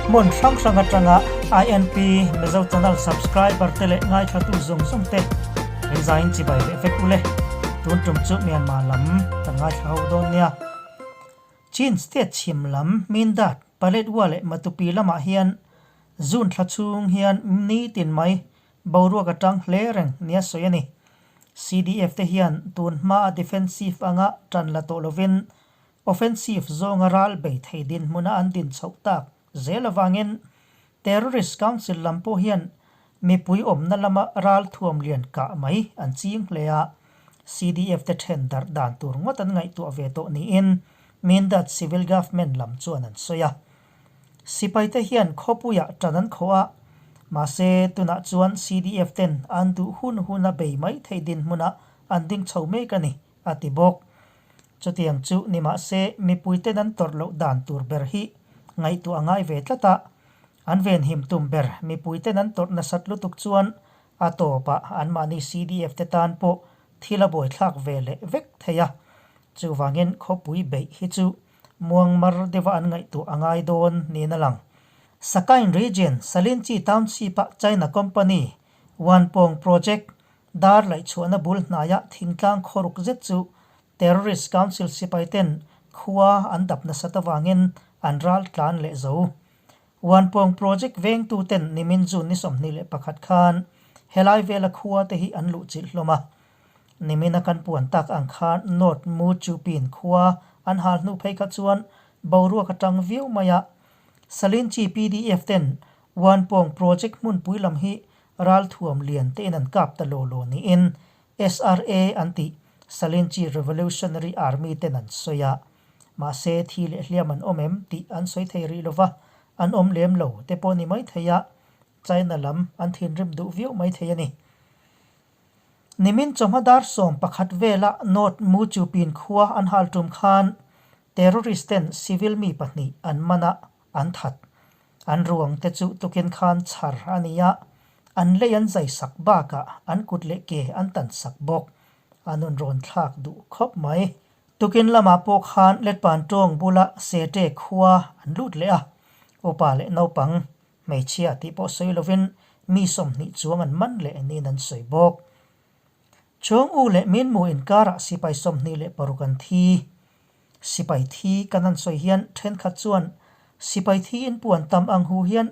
Hmun hrang hrang atanga INP Mizo Channel subscriber te leh ngaithlatu zawng zawng te in zain chibai leh vek ule. Tun tum chu Myanmar lam kan ngaithla ho dawn nia. Chin State chhim lam Mindat, Paletwa leh Matupi lamah hian June thla chhung hian nitin mai boruak atang hle reng nia sawi a ni. CDF te hian tun hmaa defensive anga tan la tawh lovin Offensive zawnga ral bei thei dinhmuna an din chhoh tak zel avangin Terrorist Council lam pawh hian mipui awmna lama ral thuam lian kah mai an ching hle a, CDF te then darh dan tur ngawt an ngaihtuah ve tawh niin Mindat Civil Government lam chuan an sawi a. Sipaite hian khawpuiah tan an khawh a, mahse tunah chuan CDF ten an duh hun huna bei mai thei dinhmunah an ding chho mek a ni, a ti bawk. Chutiang chu ni mahse mipuiten an tawrh loh dan tur ber hi ngaihtuah a ngai ve tlat a, an venhim tum ber mipuiten an tawrh nasat lutuk chuan a tawpah anmahni CDF te tan pawh thil a buaithlak ve leh vek thei a. Chuvangin khawpui beih hi chu muangmar deuha an ngaihtuah a ngai dawn niin a lang. Sakain Region, Salinchi Township-a China Company, Wanpong Project, Dar laihchhuahna bul hnaiah thingtlang khawruk zet chu Terrorist Council sipai ten khua an dap nasat avangin an ral tlan leh zo. Wanpawng Project vengtu ten nimin June ni 21 khan helai vela khua te hi an luhchilh hlawm a. Nimina kan puan tak ang khan North Mu Chu Pin khua an hal hnu phei kha chuan boruak atang viau mai a. Salinchi PDF ten Wanpawng Project hmunpui lam hi Ralthuam lian tein an kap ta law law niin SRA an tih Salinchi Revolutionary Army ten an sawi a. Mahse thi leh hliam an awm em tih an sawi thei rih lova, an awm lem lo te pawh ni mai thei a, China lam an thinrim duh viau mai thei a ni. Nimin chawhma dar 11 vela North Muchupin khua an hal tum khan terrorist ten civil mi pahnih an man a, an that. An ruang te chu tukin khan chhar a ni a, an lei an zai sak bakah an kut leh ke an tan sak bawk. A nun rawn thlak duh khawp mai. Tukin lamah pawh khan Letpan tawng bula Sete khua an lut leh a, upa leh naupang, hmeichhia tih pawh sawi lovin mi 20 chuang an man leh niin an sawi bawk. Chhung u leh Minmu inkarah sipai 26 an thi. Sipai thi kan han sawi hian thenkhat chuan sipai thi in puan tam ang hu hian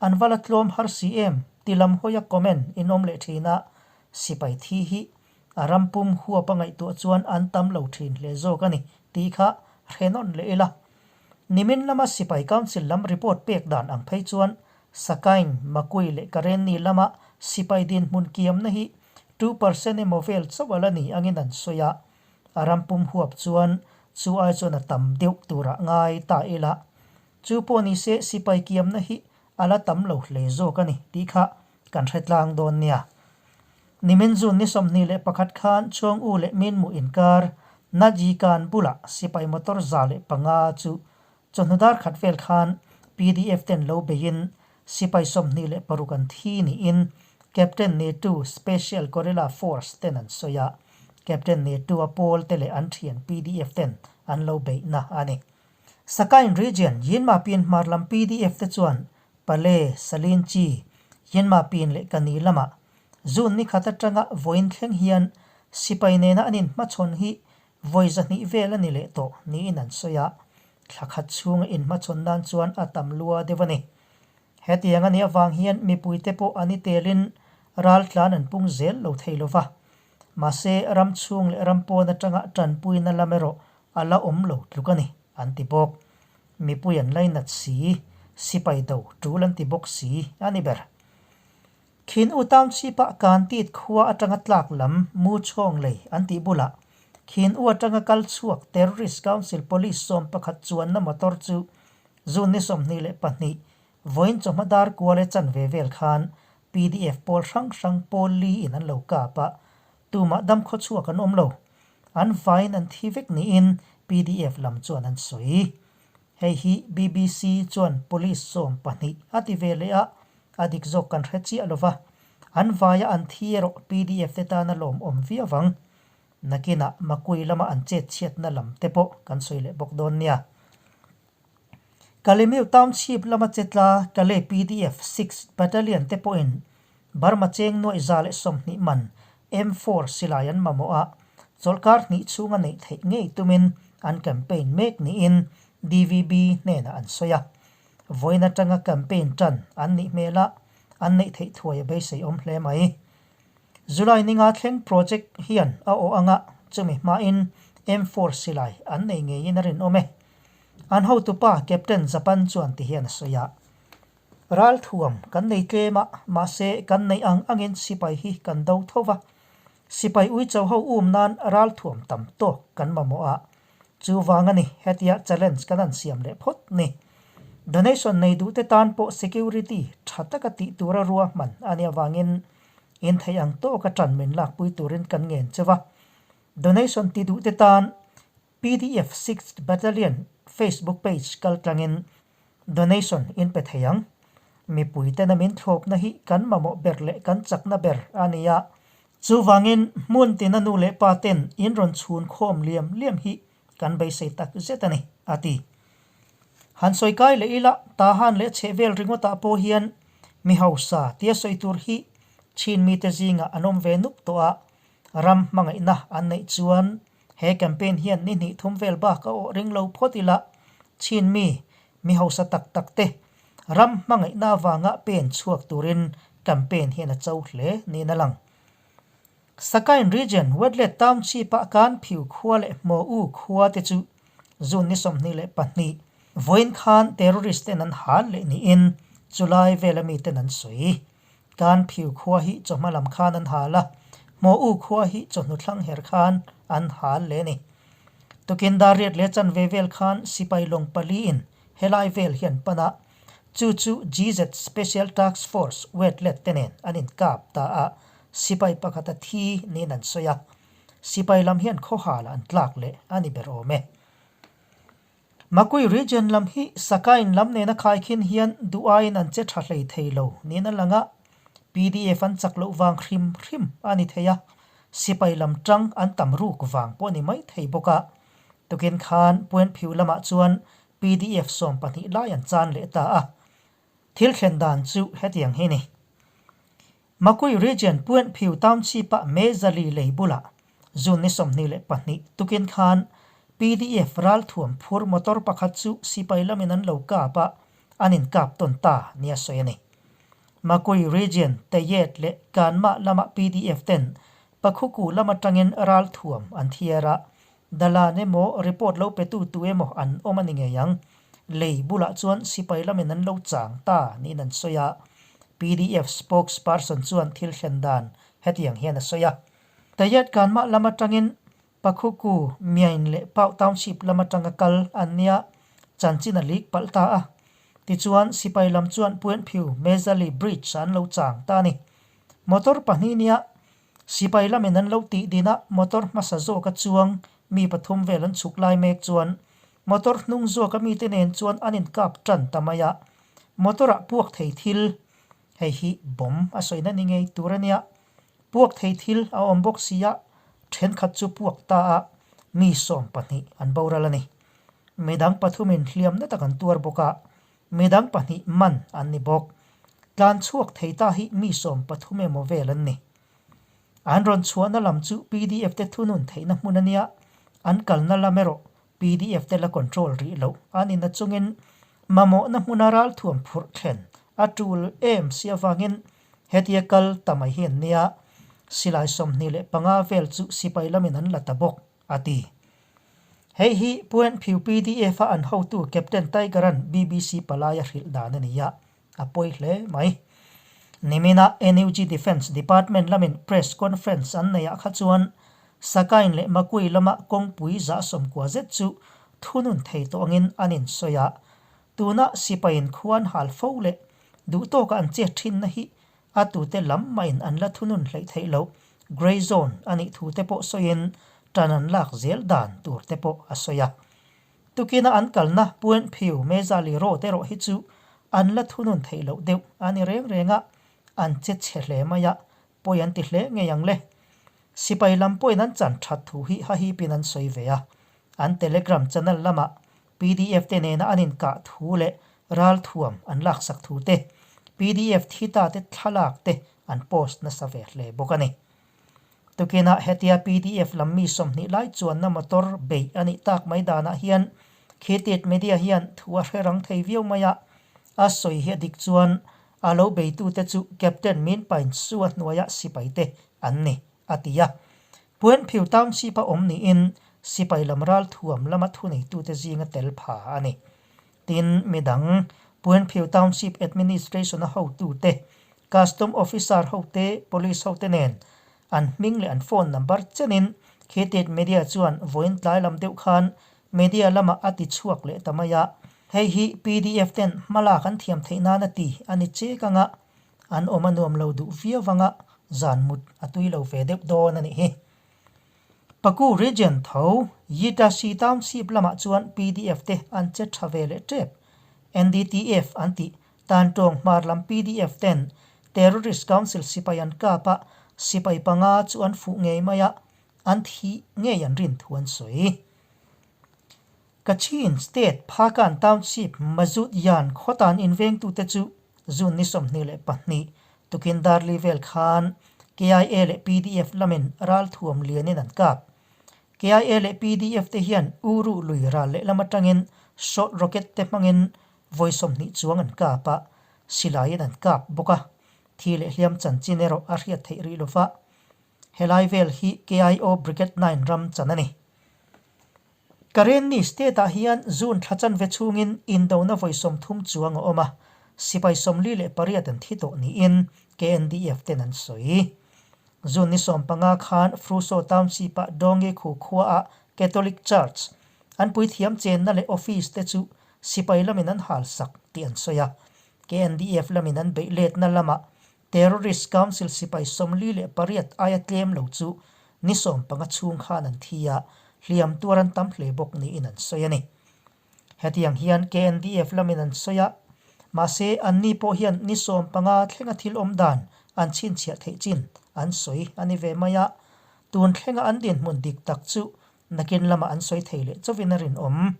an va la tlawm har si em ti lam hawia comment in awm leh thin a, sipai thi hi a ram pum huap a ngaihtuah chuan an tam lo thin hle zawk a ni tih kha hrenawn leh ila. Nimin lama Sipai Council lam report pek dan ang phei chuan Sakain, Makui leh Karenni lama sipai dinhmun kiamna hi 2% emaw vel chauh a la ni angin an sawi a, A ram pum huap chuan chu ai chuan a tam deuh turah ngai ta ila, chu pawh ni se sipai kiamna hi a la tam lo hle zawk a ni tih kha kan hre tlang dawn nia. Nimin June ni 21 khan Chuang U leh Minmu inkar Najikan bulah sipai motor 105 chu chawhnu dar khat vel khan PDF ten lo beiin sipai 26 an thi niin Captain Netu Special Guerrilla Force ten an sawi a. Captain Netu a pawl te leh an thian PDF ten an lo beihna a ni. Sakain Region, Yinmapin hmar lam PDF te chuan Pale, Salinchi, Yinmapin leh Kani lamah June ni khat atanga vawiin thleng hian sipai nena an inhmachhawn hi vawi 200 vel a ni leh tawh niin an sawi a, thla khat chhunga inhmachhawn nan chuan a tam lua deuh a ni. Hetiang a nih avang hian mipuite pawh an i telin raltlan an pung zel lo thei lova. Mahse, ram chhung leh ram pawn atanga tanpuina lam erawh a la awm lo tluk a ni, an ti bawk. Mipui an lainat si, sipai do tul an ti bawk si a ni ber. Khin U Township-a Kantit khua atanga tlak lam Mu Chhawng lei an tih bulah Khin U atanga kal chhuak Terrorist Council Police 11 chuanna motor chu June ni 22 vawiin chawhma dar kual e chanve vel khan PDF pawl hrang hrang pawl li in an lo kap a, tumah dam khaw chhuak an awm lo. An vaiin an thi vek niin PDF lam chuan an sawi. Hei hi BBC chuan police 12 a ti ve leh a, a dik zawk kan hre chiah lova, an vaia an thi erawh PDF te tan a lawmawm viau ang. Nakinah Makui lama an chet chhiatna lam te pawh kan sawi leh bawk dawn nia. Kalemyo Township lama chetla Kale pdf Sixth Battalion te pawhin Burma cheng nuaih 120 man M-four silai an mamawh a, chawlhkar hnih chhunga neih theih ngei tumin an campaign mek niin DVB hnenah an sawi a. Vawiin atanga campaign tan an nih hmel a, an neih theih thuai a beisei awm hle mai. July ninga thleng project hian a awh anga chumi hmain M-four silai an nei ngeiin a rinawm e. An hotupa Captain Japan chuan ti hian a sawi a. Ralthuam kan nei tlem a, mahse kan neih ang angin sipai hi kan do tho va. Sipai uicho ho um nan ralthuam tam tawk kan mamawh a. Chuvang a ni, hetia challenge kan han siam leh phawt ni. Donation nei duhte tan pawh security tha taka tih tura ruahman a nih avangin in theih ang tawka tan min lakpui turin kan ngen cheu va. Donation ti duhte tan Pdf Sixth Battalion Facebook page kal tlangin donation in pe thei ang. Mipuitena min thlawpna hi kan mamawh ber leh kan chakna ber a ni a. Chuvangin hmun tina nu leh pa ten in rawn chhun khawm liam liam hi kan beisei tak zet a ni, a ti. Han sawi kai leh ila, Tahan leh chhehvel ringawtah pawh hian mi hausa tia sawi tur hi chin mite zingah an awm ve nuk tawh a, ram hmangaihna an neih chuan He campaign hian ni hnih thum vel bak a awh ring lo phawt ila, Chin mi, mi hausa tak tak te ram hmangaihna avanga pen chhuak turin campaign hian a cho hle niin a lang. Sakain Region Wetlet Township-ah kan phiu khua leh Hmaw U khua te chu June ni 22 vawiin khan terrorist ten an hal leh niin chulai vela miten an sawi. Kan phiu khua hi chawhma lam khan an hal a, Hmaw U khua hi chawhnu thlang her khan an hal leh a ni. Tukin dar riat leh chanve vel khan sipai lawng pali in helai vel hi an pan a, chu chu GZ Special Task Force wetlet te nen an inkap ta a, sipai pakhat a thi niin an sawi a, sipai lam hian khawhal ah an tlak leh a ni ber awm e. Makui region lam hi Sakain lam nena khaikhin hian duh aiin an che tha hlei thei lo niin a lang a, pdf an chak loh vang hrim hrim a ni thei a, sipai lam tang an tam ruk vang pawh a ni mai thei bawk a. Tukin khan Puenphiu lamah chuan pdf 12 lai an chan leh ta a, thil thlen dan chu hetiang hi ni. Makui Region Puenphiu Township-ah Mezali lei bulah June ni 22 tukin khan pdf ralthuam phur motor pakhat chu sipai lamin an lo kap a, an inkap tawn ta nia sawi a ni. Makui Region Tayet leh Kanmah lama pdf ten Pakhuku lam atangin ralthuam an thiar a, Dalan emaw report lo petu tu emaw an awm a ni ngei ang. Lei bulah chuan sipai lamin an lo chang ta niin an sawi a. Pdf spokesperson chuan thil thlen dan hetiang hian a sawi a. Tayet Kanmah lam atangin Pakhuku, Myain leh Pau Township lam atanga kal an nia chanchin a lik palh ta a. Tichuan sipai lam chuan Puenphiu Mezali Bridge an lo chang ta a ni. Motor pahnih nia Sipai lamin an lo tih din a, motor hmasa zawka chuang mi pathum vel an chhuk lai mek chuan motor hnung zawka mite nen chuan an inkap tan ta mai a, motor ah puak thei thil, hei hi bomb a sawina ni ngei tur a nia, puak thei thil a awm bawk si a, thenkhat chu puak ta a, mi 12 an boral a ni. Midang pathumin hliamna tak an tuar bawk a, midang pahnih man an ni bawk. Tlan chhuak thei ta hi mi 13 emaw vel an ni. An rawn chhuahna lam chu pdf te thunun theihna hmun a nia, an kalna lam erawh pdf te la control rih loh a ni na chungin mamawhna hmuna ralthuam phurh thlen a tul em si avangin hetia kal ta mai hi an nia, silai 25 vel chu sipai lamin an la ta bawk a ti. Hei hi Puenphiu pdf a an hotu Captain Tiger-a'n BBC palai a hrilh dan a ni a, a pawi hle mai. Nimina NUG Defence Department lamin press conference an neihah kha chuan Sakain leh Makui lama kawngpui zah 90 zet chu thunun thei tawh angin an insawi a, tuna sipaiin khua an hal fo leh duhtawka an chet thinna hi a tute lam mahin an la thunun hleih theih loh grey zone a nih thu te pawh sawiin tan an lak zel dan tur te pawh a sawi a. Tukina an kalna Puenphiu Mezali Road erawh hi chu an la thunun theih loh deuh a ni reng reng a, an che chhe hle mai a, pawi an ti hle ngei ang le. Sipai lam pawhin an chan that thu hi hahipin an sawi ve a, an Telegram channel lamah. Pdf te nena an inkah thu leh ralthuam an laksak thu te, pdf thi ta te thlalak te an post nasa ve hle bawk a ni. Tukinah hetia pdf lam mi 20 lai chuanna motor beih a nih tak mai danah hian Khitit Media hian thu a hre rang thei viau mai a, a sawi hi a dik chuan a lo beitute chu Captain Min Pain Sua hnuaia sipaite an ni, a ti a. Puanphiu Township-a awm niin sipai lam ralthuam lama thuneitute zinga tel pha a ni. Tin, midang, Puanphiu Township Administration-a hotute, Custom Officer hote, Police hote nen an hming leh an phone number chenin Khitit Media chuan vawiin tlai lam deuh khan media lamah a ti chhuak leh ta mai a. Hei hi pdf ten hmalak an thiam theih nana ti a ni chek anga an awm a nuam lo duh viau anga zan mut a tui lo ve deuh dawn a nih hi. Paku Region tho Yitasi Township lamah chuan pdf te an che tha ve leh tep. NDTF an tih tan tawng hmar lam pdf ten Terrorist Council sipai an kap a, sipai panga chu an fuh ngei mai a, an thih ngei an rin thu an sawi. Kachin State Phakan Township Mazut Yan khawtan invengtute chu June ni 22 tukin Darli vel khan KIA leh pdf lamin ralthuam lianin an kap. KIA leh pdf te hian Uru lui ral lehlam atangin short rocket te hmangin vawi 20 chuang an kap a, silaiin an kap bawk a. Thi leh hliam chanchin erawh a hriat theih rih lova. Helai vel hi KIO Brigade 9 ram chan a ni. Karenni State-ah hian June thla chanve chhungin indona vawi 30 chuang a awm a, sipai 48 an thi tawh niin KNDF ten an sawi. June ni 15 khan Fruso Township-ah Donge Khu khuaah Catholic Church an puithiam chenna leh office te chu sipai lamin an hal sak tih an sawi a, KNDF lamin an beih letna lamah Terrorist Council sipai 48 aia tlem lo chu ni 15 chhung khan an thi a, hliam tuar an tam hle bawk niin an sawi a ni. Hetiang hian KNDF lamin an sawi a, mahse anni pawh hian ni 15 thlenga thil awm dan an chhinchhiah theih chin an sawi a ni ve mai a, tun thlenga an dinhmun dik tak chu nakin lamah an sawi thei leh chauhin a rinawm.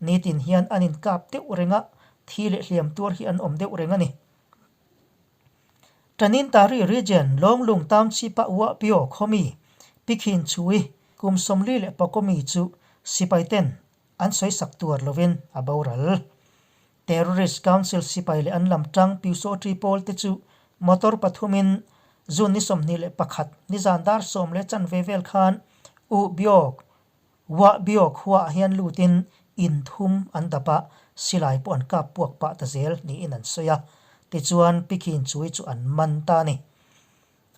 Nitin hian an inkap deuh reng a, thi leh hliam tuar hi an awm deuh reng a ni. Tanintari Region Lawnglung Township-a Uahpio khawmi Pikhin Chui kum 44 mi chu sipai ten an sawisak tuar lovin a boral. Terrorist Council sipai leh an lam tang Pyusawṭi pawl te chu motor pathumin June ni 21 nizan dar sawm leh chanve vel khan Uhbiok Wah Bio khuaah hian lutin in thum an dap a, silai pawh an kap puak pah ta zel niin an sawi a. Tichuan, Pikhin Chui chu an man ta a ni.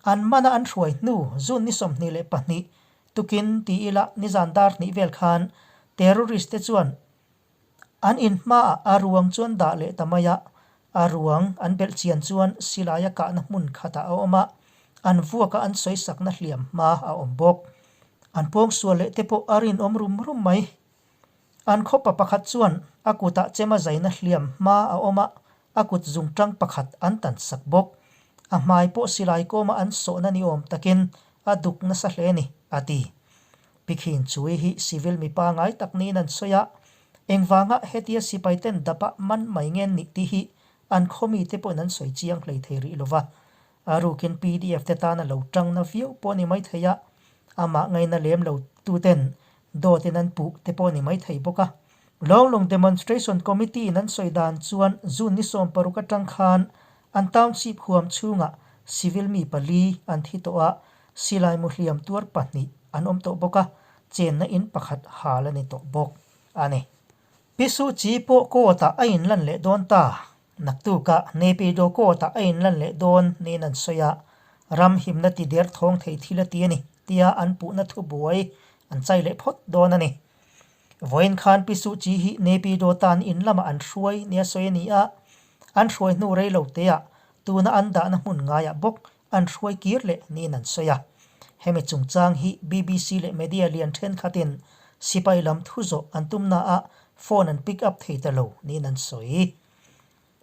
An mana an hruai hnu June ni 22 tukin ti ila nizan dar hnih vel khan terrorist te chuan An in hmaah a ruang chu an dah leh ta mai a, a ruang an belh chian chuan silaia kahna hmun khatah a awm a, an vuaka an sawisakna hliam hma a awm bawk. An pawngsual leh te pawh a rinawm rum rum mai. An khawpa pakhat chuan a kutah chema zaina hliam hma a awm a, a kut zungtang pakhat an tan sak bawk. A hmai pawh silai kawma an sawhna ni awm takin a duk nasa hle a ni, a ti. Pikhin Chui hi civil mi pangai tak niin an sawi a, engvanga hetia sipai ten dapa man mai ngen nih tih hi an khawmi te pawhin an sawi chiang hlei thei rih lova. A rukin pdf te tana lo tang na viau pawh a ni mai thei a, amah ngaina lem lo tu ten dawtin an puh te pawh a ni mai thei bawk a. Lawnglung Demonstration Committee in an sawi dan chuan June ni 16 atang khan an township huam chhungah civil mi pali an thi tawh a, Silai mu hliam tuar pahnih an awm tawh bawk a, chenna in pakhat hal a ni tawh bawk a ni. Pi Suu Kyi pawh court-ah a inlan leh dawn ta. Naktukah Naypyidaw court-ah a inlan leh dawn niin an sawi a, ram himna ti der thawng thei thil a ti a ni tia an puhna thubuai an chai leh phawt dawn a ni. Vawiin khan Pi Suu Kyi hi Naypyidaw tan in lamah an hruai nia sawi a ni a, an hruai hnu rei lo teah tuna an dahna hmun ngaiah bawk an hruai kir leh niin an sawi a. Hemi chungchang hi BBC leh media lian thenkhatin sipai lam thu zawh an tumnaah phone an pick up thei ta lo niin an sawi.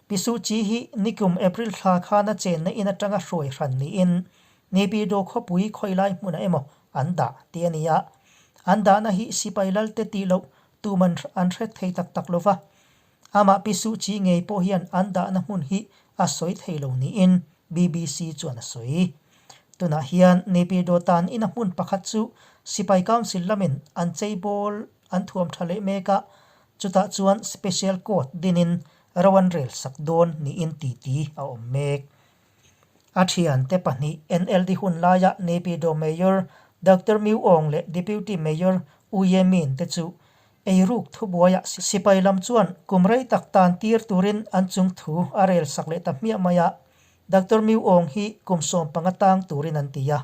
Pi Suu Kyi hi nikum April thla khana chenna in atanga hruai hran niin Naypyidaw khawpui khawilai hmunah emaw an dah tih a ni a. An dahna hi sipai lalte tih loh tuman an hre thei tak tak lo va. Amah Pi Suu Kyi ngei pawh hian an dahna hmun hi a sawi thei lo niin BBC chuan a sawi. Tunah hian Naypyidaw tan ina hmun pakhat chu Sipai Council lamin an cheibawl an thuam tha leh mek a, chutah chuan Special Court dinin ro an rel sak dawn niin titi a awm mek. A thiante pahnih NLD hun laia Naypyidaw Mayor Doctor Myu Aung leh Deputy Mayor U Ye Min te chu Eiruk thubuaiah sipai lam chuan kum rei tak tan tir turin an chung thu a rel sak leh ta hmiah mai a, Doctor Miu Aung hi kum 15 tang turin an ti a,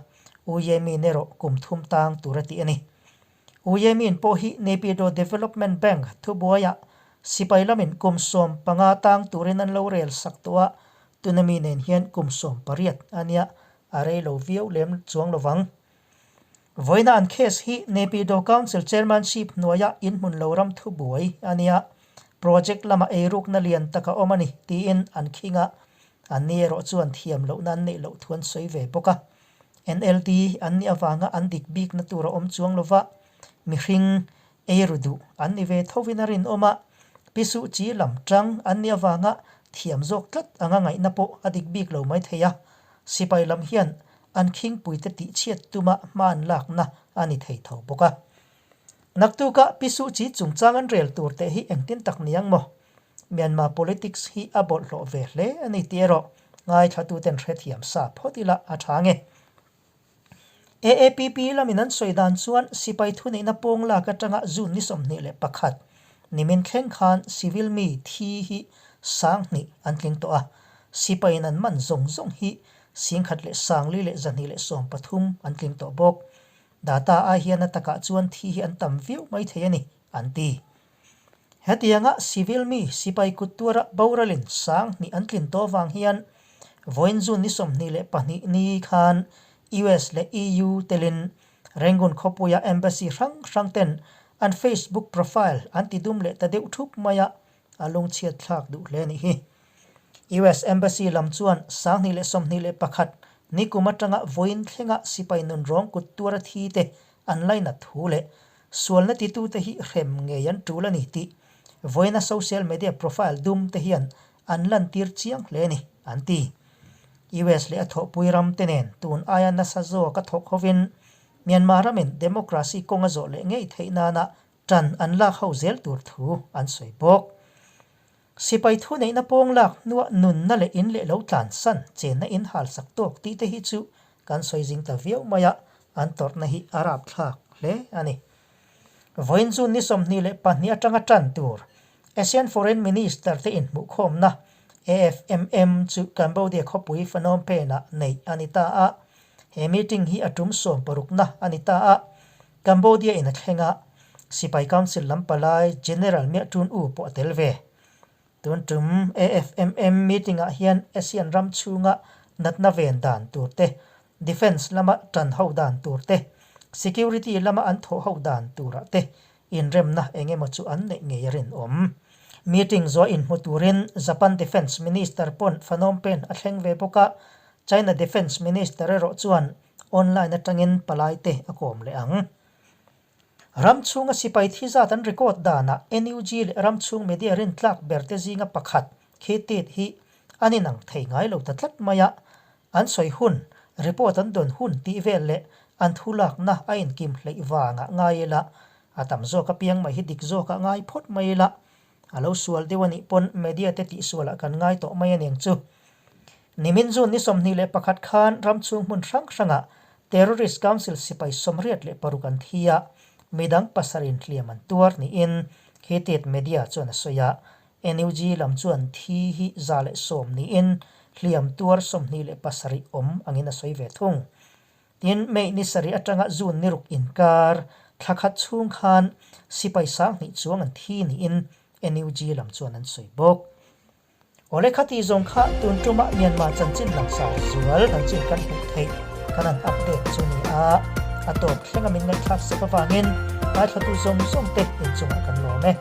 U Ye Min erawh kum thum tang tur a ti a ni. U Ye Min pawh hi Naypyidaw Development Bank thubuaiah sipai lamin kum 15 tang turin an lo rel sak tawh a, tuna mi nen hian kum 18 a nia, a rei lo viau lem chuang lovang. Vawiina an case hi Naypyidaw Council Chairmanship hnuaia inhmun lo ram thubuai a nia, project lama eirukna lian tak a awm a ni tiin an khing a, anni erawh chuan thiam lohna an neih loh thu an sawi ve bawk a. NLD an nih avanga an dik bikna tur a awm chuang lova, mihring eiru duh an ni ve thovin a rinawm a, Pi Suh Kyi lam tang an nih avanga thiam zawk tlat anga ngaihna pawh a dik bik lo mai thei a, sipai lam hian an khingpuite tihchhiat tuma hma an lakna a ni thei tho bawk a. Naktuka Pi Suh Kyi chungchang an rel tur teh hi engtin tak ni ang maw? Myanmar politics hi a bawlhhlawh ve hle a ni tih erawh ngaithlatuten hrethiam sa phawt ila a tha nge. AAPP lamin an sawi dan chuan sipai thuneihna pawng lak atanga June ni 21 nimin thleng khan civil mi thi hi 2000 an tling tawh a, sipaiin an man zawng zawng hi 14,213 an tling tawh bawk. Data ai hian a takah chuan thi hi an tam viau mai thei a ni, an ti. Hetianga civil mi sipai kut tuara boralin 2000 an tlin tawh avang hian vawiin June ni 22 ni khan US leh EU telin Rangoon khawpuia embassy hrang hrang ten an Facebook profile an ti dum leh ta deuh thup mai a, a lungchhiat thlak duh hle a nih hi. US embassy lam chuan 2021 nikum atanga vawiin thlenga sipai nunrawng kut tuara thi te an lainat thu leh Sualna titute hi hrem ngei an tul a ni tih vawiina social media profile dum te hian an lantir chiang hle a ni, an ti. US leh a thawhpui ram te nen tun aia nasa zawk a thawk hovin Myanmar ramin democracy kawng a zawh leh ngei theih nana tan an lak ho zel tur thu an sawi bawk. Sipai thuneihna pawng lak hnuah nunna leh in leh lo tlansan chenna in halsak tawk tih te hi chu kan sawi zing ta viau mai a, an tawrhna hi a rapthlak hle a ni. Vawiin June ni 22 atanga tan tur ASEAN Foreign Minister te inhmuhkhawmna, AFMM, chu Cambodia khawpui Phnom Penh-ah neih a ni ta a, he meeting hi a tum sawmparukna a ni ta a, Cambodia in a thleng a, Sipai Council lam palai General Mya Tun U pawh a tel ve. Tun tum AFMM meeting ah hian ASEAN ram chhunga natna ven dan tur te, Defence lama tan ho dan tur te, Security lama an thawh ho dan turah te inremna eng emaw chu an neih ngei a rinawm. Meeting zuah inhmu turin Japan Defence Minister pawn Phnom Penh a thleng ve bawk a, China Defence Minister erawh chuan Online atangin palaite a kawm leh ang. Ram chhunga sipai thi zat an record danah NUG leh ram chhung media rintlak berte zinga pakhat khi tit hi an inang thei ngai lo ta tlat mai a, an sawi hun, report an dawn hun tih vel leh an thu lakna a inkim hleih vangah ngai ila, a tam zawk apiang mai hi dik zawkah ngai phawt mai ila, a lo sual deuh a nih pawn media te tihsualah kan ngai tawh mai aniang chu. Nimin June ni 21 khan ram chhung hmun hrang hrangah Terrorist Council sipai 86 an thi a, midang pasarih hliam an tuar niin Khitit Media chuan a sawi a. NUG lam chuan thi hi 110 niin hliam tuar 27 awm angin a sawi ve thung. Tin, May ni sarih atanga June ni ruk inkar thla khat chhung khan sipai 2000 chuang an thi niin NUG lam chuan an sawi bawk. Awle khati zawng kha tun tumah Myanmar chanchin langsar zual chanchin kan hmuh theih kan han update chu ni a, a tawp thlenga min ngaihthlak sak avangin ngaithlatu zawng zawng te inchungah kan lawm e.